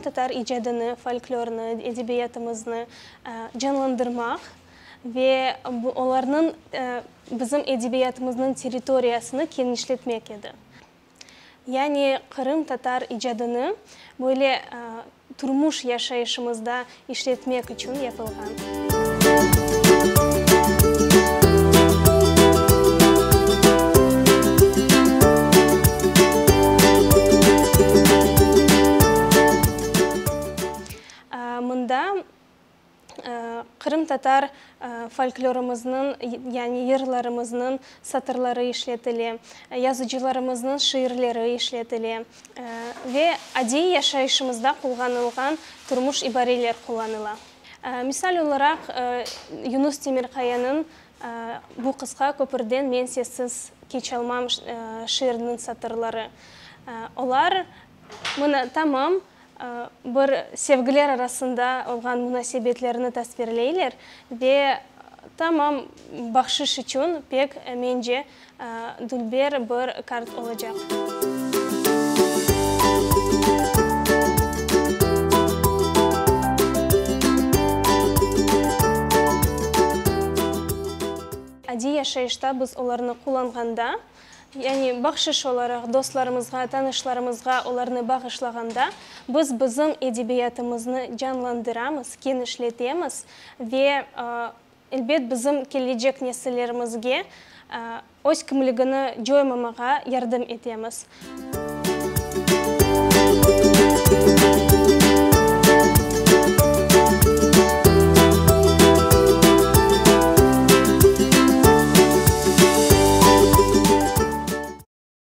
Qırımtatar icadını, folklornı, edebiyatımıznı canlandırmaq ve olarnıñ bizim edebiyatımıznıñ territoriyasını kenişletmek edi. Yani qırımtatar icadını böyle turmuş yaşayışımızda işletmek içün yapılğan. Mında Qırımtatar folklorımıznıñ, yani yırlarımıznıñ satırları işletile, yazıcılarımıznıñ şiirleri işletile ve adiy yaşayışımızda qullanılğan turmuş ibareler qullanıla. Misal olaraq, Yunus Temirqayanıñ Bu qısqa köpürden men sessiz keçalmam şiiriniñ satırları. Olar mına tamam bir sevgiler arasında olğan munasebetlerni tasvirleyler ve tamam bahşış içün pek, mence, dülber bir kart olacaq. Adiy yaşayışta biz olarnı qullanğanda, Yani bahşış olaraq dostlarımızğa, tanışlarımızğa olarnı bağışlağanda, biz bizim edebiyatımıznı canlandıramız, kenişletemiz ve, elbet, bizim kelecek nesillerimizge öz kimligini coymamağa yardım etemiz.